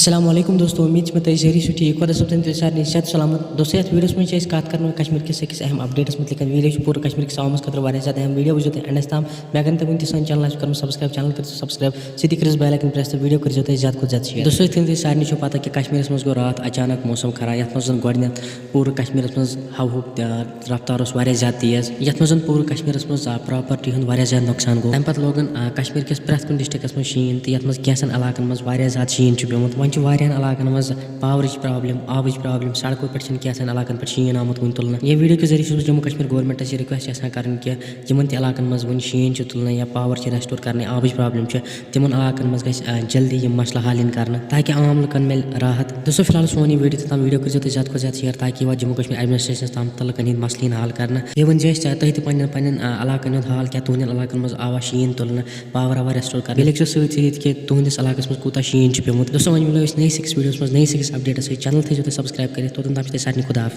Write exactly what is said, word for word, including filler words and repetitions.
السلام علیکم دوستو، امید چھِ مےٚ تُہۍ سٲری چھِو ٹھیٖک۔ خۄدا صٲب تھٲیِن تُہۍ سارنٕے صحت سلامت۔ دوستو، یتھ ویڈیوس منٛز چھِ أسۍ کتھ کران کشمیر کِس أکِس اہم اپڈیٹس مُتعلق۔ ویڈیو چھُ پوٗرٕ کشمیر کِس عوامس خٲطرٕ واریاہ زیادٕ اہم۔ ویڈیو وٕچھزیو تُہۍ اینڈس تام۔ مےٚ اگر نہٕ تۄہہِ وٕنہِ تہِ سانہِ چینل آسہِ کوٚرمُت سبسکرایب، چینل کٔرِو سبسکرایب، سۭتی کٔرِو بیل آیکن پریس تہٕ ویڈیو کٔرزیو تُہۍ زیادٕ کھۄتہٕ زیادٕ شیئر۔ دوستو، یِتھ کٔنۍ تُہۍ سارنٕے چھِو پتہ کہِ کشمیرس منٛز گوٚو راتھ اچانک موسم خراب، یتھ منٛز زن گۄڈٕنیتھ پوٗرٕ کشمیرس منٛز ہوہُک، آ، رفتار اوس واریاہ زیادٕ تیز، یتھ منٛز زن پوٗرٕ کشمیرس منٛز، آ، پراپرٹی ہُنٛد واریاہ زیادٕ نۄقصان گوٚو۔ تمہِ پتہٕ لوگُن، آ، کشمیر کِس پرٛٮ۪تھ کُنہِ ڈسٹرکٹس منٛز شیٖن، تہٕ یتھ منٛز کینٛژن علاقن منٛز واریاہ زیادٕ شیٖن چھُ پیومُت۔ وۄنۍ چھُ واریاہن علاقن منٛز پاورٕچ پرابلم، آبٕچ پرابلم، سڑکو پٮ۪ٹھ چھِنہٕ کینٛژن علاقن پٮ۪ٹھ شیٖن آمُت وُنہِ تُلنہٕ۔ ییٚمہِ ویڈیو کہِ ذٔریعہٕ چھُس بہٕ جموں کشمیر گورمنٹس یہِ ریکویسٹ یژھان کرٕنۍ کہِ یِمن تہِ علاقن منٛز وُنہِ شیٖن چھُ تُلنہٕ یا پاور چھِ ریسٹور کرنہٕ، آبٕچ پرابلم چھِ، تِمن علاقن منٛز گژھِ، آ، جلدی یِم مسلہٕ حل یِن کرنہٕ، تاکہِ عام لُکن مِلہِ راحت۔ دوستو، فی الحال سون یہِ ویڈیو تہِ تام، ویڈیو کٔرزیو تُہۍ زیادٕ کھۄتہٕ زیادٕ شیئر، تاکہِ یہِ واتہِ جموں کشمیر ایڈمنسٹریشنس تام تہٕ لُکن ہٕنٛدۍ مسلہٕ یِن حل کرنہٕ۔ بیٚیہِ ؤنۍ زیو أسۍ تۄہہِ تہِ پننٮ۪ن پننٮ۪ن، آ، علاقن ہُنٛد حال، کیا تُہنٛدٮ۪ن علاقن منٛز آوا شیٖن تُلنہٕ، پاور آوا ریسٹور کرنہٕ۔ بیٚیہِ لیکھزیو سۭتۍ سۭتۍ کہِ تُہنٛدِس علاقس منٛز کوٗتاہ شیٖن چھُ پیومُت۔ دوستو، وۄنۍ مِلو أسۍ نٔیِس أکِس ویڈیوس منٛز، نٔیِس أکِس اپڈیٹس سۭتۍ۔ چینل تھٲیزیو تُہۍ سبسکرایب کٔرِتھ۔ توٚتام تام چھِ تۄہہِ سارنٕے خدا حافظ۔